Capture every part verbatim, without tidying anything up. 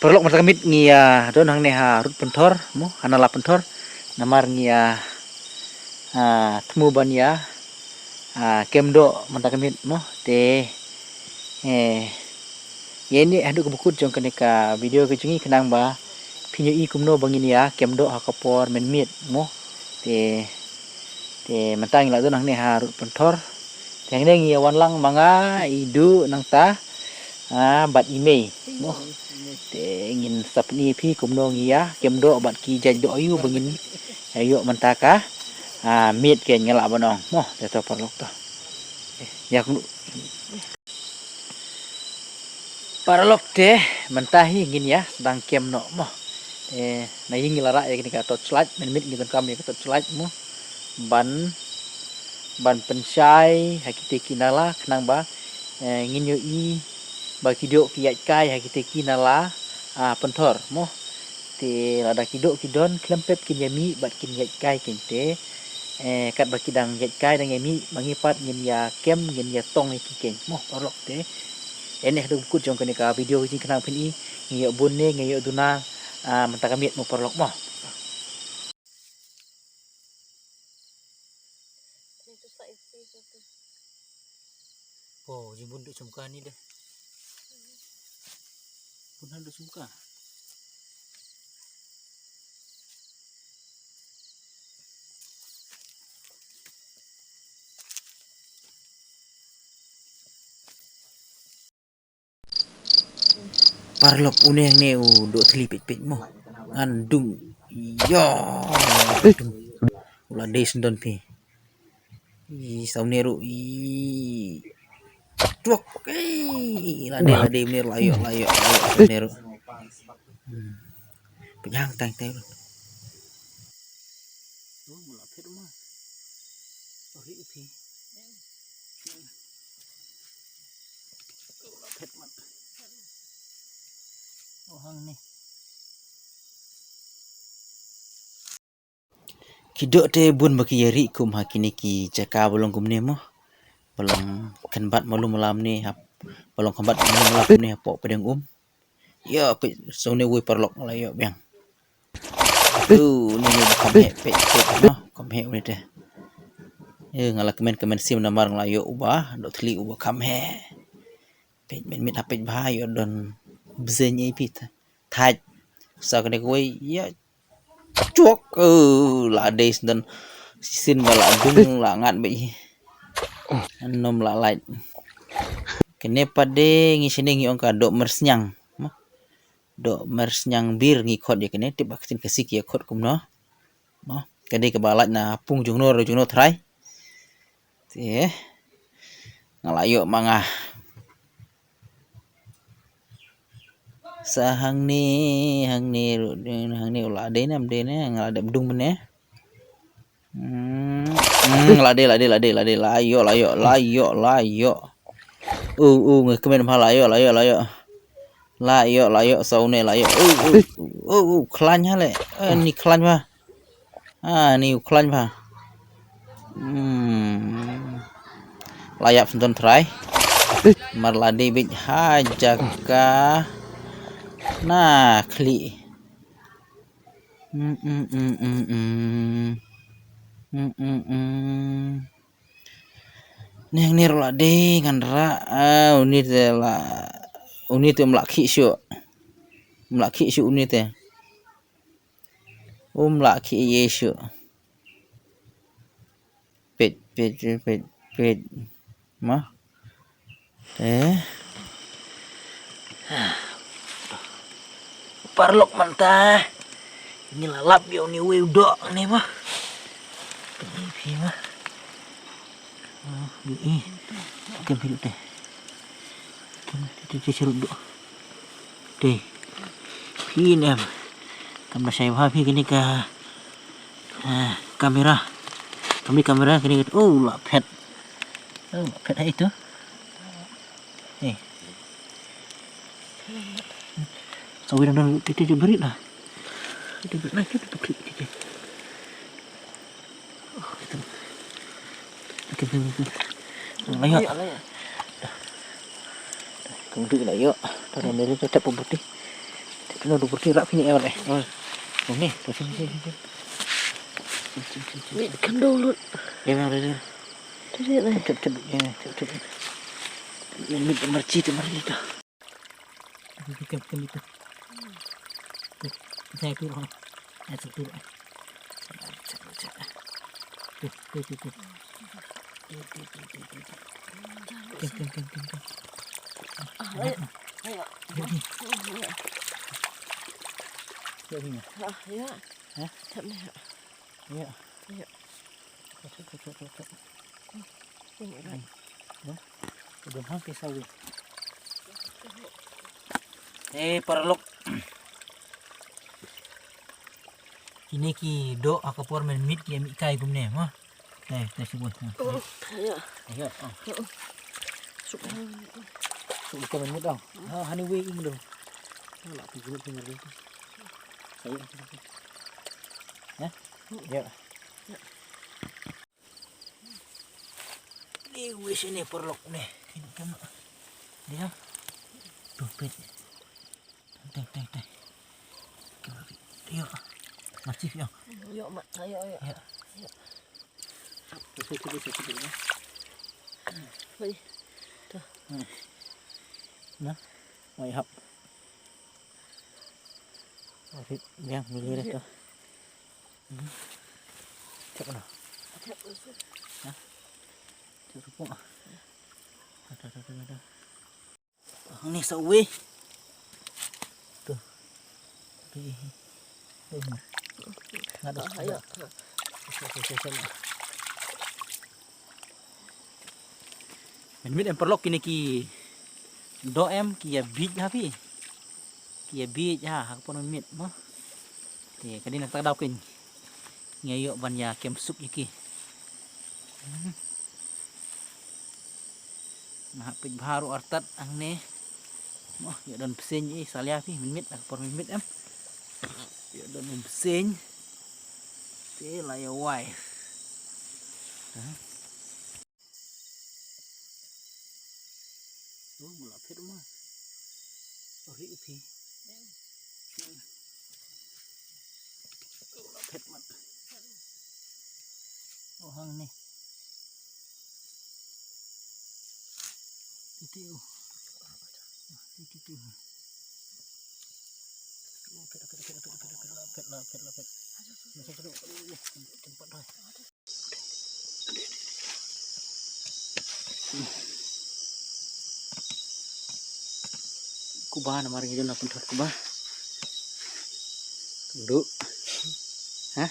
Paralok, mynta ka miet ngi ïa don hangne ha rud Pynthor mo, ha nala Pynthor. Namar ngi ïa, ah, thmu ban ïa, ah, kem doh mynta ka miet mo. Te, eh, ïa ne haduh kaba kut jong kane ka video ka jong ngi khnang ba phin ïohi kumno ba ngin ïa kem doh ha ka por mynmiet mo. Te, te mynta ngi la don hangne ha rud Pynthor. Te hangne ngi ïa wan lang ma nga, i Duh nangta, ah, bad i Mei mo. Te ngin sa pyni ïa phi kumno ngi ïa kem doh bad ki jait doh aiu ba ngin ïa ïoh mynta ka, ah, miet, keiñ nga lah ban ong mo. Te to paralok to. Ïa kumno. Paralok, te mynta hi ngin ïa sdang kem noh mo. Eh, na ïing ngi la rah ïa kane ka torchlight, mynmiet ngi donkam ïa ka torchlight mo. Ban, ban pynshai ha kite ki nala khnang ba, eh, ngin ïohi ba ki doh ki ïaid kai ha kite ki nala, ah, Pynthor mo. Te lada ki doh ki don khlem pep kin ïa mih bad kin ïaid kai keiñ te, eh, katba ki dang ïaid kai dang ïa mih ma ngi pat ngin ïa kem, ngin ïa tong ïa ki keiñ mo paralok. Te ïa ne haduh kut jong kane ka video ka jong ngi khnang phin i ngi ïoh bun ne ngi ïoh duna, ah, mynta ka miet mo paralok mo. Pynthor, jing bun duh chemka ni deh. Bun han duh chemka. Paralok, une hangne u doh thli peit peit mo. Ngan dung. Ïa. U la dei sngewdon phi. I saw ne ruh i. Tuak. Ei, la dei, la dei, mynne ruh la ïoh, la ïoh, la ïoh, saw ne ruh. Hmm. Pynjang tang tang. Oh, la phet ma. Oh, hi u phi. Oh, la phet ma. Oh, hangne. Ki doh te bun ba ki ïa ri kum ha kine ki jaka ba long kumne mo. Ba long kynbat malu mala kumne hap. Ba long kynbat malu mala kumne hapoh pdeng um. Ïa, peit, saw ne wei paralok, la ïoh biang. Uh, ni ni kham heh, peit, peit, no, kham heh une te. Eh, nga la kmen kmen sim namar nga la ïoh uba doh thli uba kham heh. Peit mynmiet ha peit bha ïoh don bzeng ei phi. Thait. Sa kane kawei, ïa, chuak, eh, la dei sngewdon. Shisien ba la dung la ngat beit hi. Nym la lait. Kane pat de ngi shane ngi ong ka doh myrsniang. Doh myrsniang bir ngi khot ïa kane, tip ba ka ktien Khasi ki ïa khot kumno. Mo, ka dei kaba lait na pung jong no ruh jong no trai. Te nga la ïoh ma nga. Sa hangne, hangne ruh, hangne u la dei ne, ym dei ne, nga la dep dung mynne. Hmm, hmm, la dei, la dei, la dei, la dei, la ïoh, la ïoh, la ïoh, la ïoh. U, u, nga kmen bha, la ïoh, la ïoh, la ïoh. La ïoh, la ïoh, saw ne, la ïoh. U, u, u, u, khlaiñ ha le. Eh, ni khlaiñ bha. Ah, ni u khlaiñ bha. Hmm. La ïap sngewdon trai. Mar la dei beit ha jaka na khlieh. Mm, mm, mm, mm, mm. Mm, mm, mm. Neng nir la dei ngan ra, ah, uni te la, uni te um la khih shuh. Um la khih shuh uni te. Um la khih ye shuh. Peit, peit, peit, peit, peit. Ma. Eh. Paralok mynta. Ngi la lap ïa une uwei u doh ne ma. Phi ma. Oh, ïa, ïa. Kem phi te. Kem te, te, te, cherut doh. Te. Phi ne em. Kam da shai bha phi kane ka, ah, kamera. Kane kamera kane ka, oh, la phet. Oh, la phet hai tu. Eh. Sawi dang dang titik je berit lah. Titik berit lah, titik berit, titik. Oh, itu. Okey, okey, okey. Layo. Layo, layo. Dah. Dah, kang dui layo. Dah, dah, dah, dah, dah, dah, dah. Phi no do pyrti rap phi ni em re. Oh. Oh ni, to sini sini sini. Wait, kan do lut. Ya, ya, ya. Tadi ni. Tep tep tep. Ya, tep tep. Ni ni marci tu marci tu. Itu kan kan itu. Tu, saya tu ha. Saya tu. Tu, tu, tu, tu. Ken, ken, ken, ken, ken. Ah, ayo. Ayo. Ayo. Ayo, sini. Ah, ya. Hah? Tak ni. Ayo. Ayo. Cok, cok, cok, cok, cok. Ini, right. Hmm. Ya. Udah hampir sawi. Eh, paralok. Kine ki doh ha ka por mynmiet ki ïa mih kai kumne mo. Te, te shu buh. Oh, ya. Ayo. Oh. Oh. Suk. Suk ko mynmiet dong. Ha, hani wei ing dong. Ha, la pi jumit pi mari. Ayo. Ya. Ya. Ni wei sini paralok ne. Ini kan. Dia. Dompet. Teng, teng, teng. Yo. Masih yo. Yo, mak. Ayo, ayo. Ya. Yo. Satu, satu, satu, satu, ya. Wei. Tuh. Hmm. Nah, mai hap. Orit, yang dulu deh tuh. Hmm. Cek mana? Cek mana? Hah? Cek rupa. Ada, ada, ada, ada. Ni sawi. Tuh. Tuh. Tuh. Nggak ada. Ah, ayo. Tuh, tuh, tuh, tuh. Mynmiet em paralok kine ki doh em ki ïa bieit ha phi. Ki ïa bieit ha, ha ka por mynmiet mo. Te ka dei na kata ka daw kein. Ngi ïoh ban ïa kem suk ïa ki. Hmm. Nga hap peit bha ruh artat hangne. Mo, ïoh don bseiñ i salia phi mynmiet, ha ka por mynmiet em. Ïoh don bseiñ. Te la ïa wai. Ha? Oh, ma la phet ma. Oh, ri u phi. Oh, la phet ma. Oh, hangne. Titi, oh. Titi, titi. Oh, phet, phet, phet. Kuba namar ngi don na pynthor kuba. Ndu. Hah?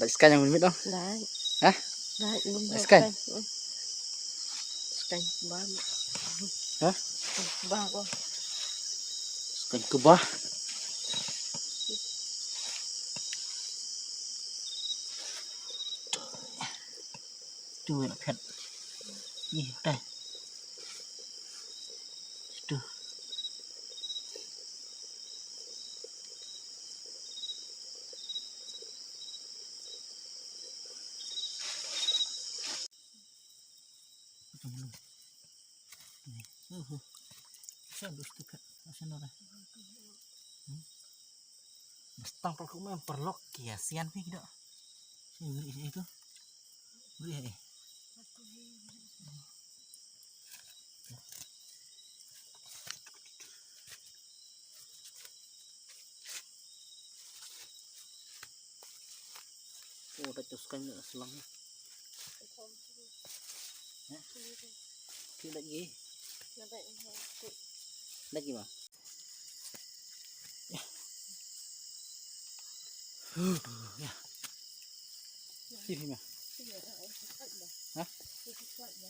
Dait skaiñ mynmiet dong? Dait. Hah? Dait, dait skaiñ. Skaiñ kuba. Hah? Kuba ko. Skaiñ kuba. Tu la phet. Ih, tai. Tu. Shan dus tu phet. Shan ora. Hmm. Bas tang paralok, me paralok ki ïa sian phi ki doh. Shan uri ïa tu. Uri ïa. Oh, da tu skaiñ na slang. Ha? Ki lagi. Lagi ma. Ya. Sih ma. Ha?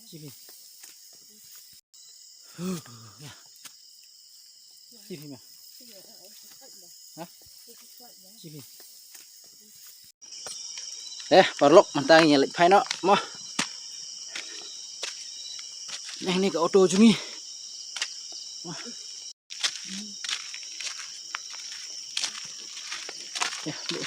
Sih. Ya. Sih ma. Ha? Sih. Eh, paralok, mynta ngi leit phai noh mo. Neh, ni ka auto jong ngi. Mo. Ya, deh.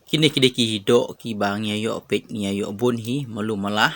Kine ki dei ki doh kiba ngi ïa ïoh peit, ngi ïa ïoh bun hi malu mala.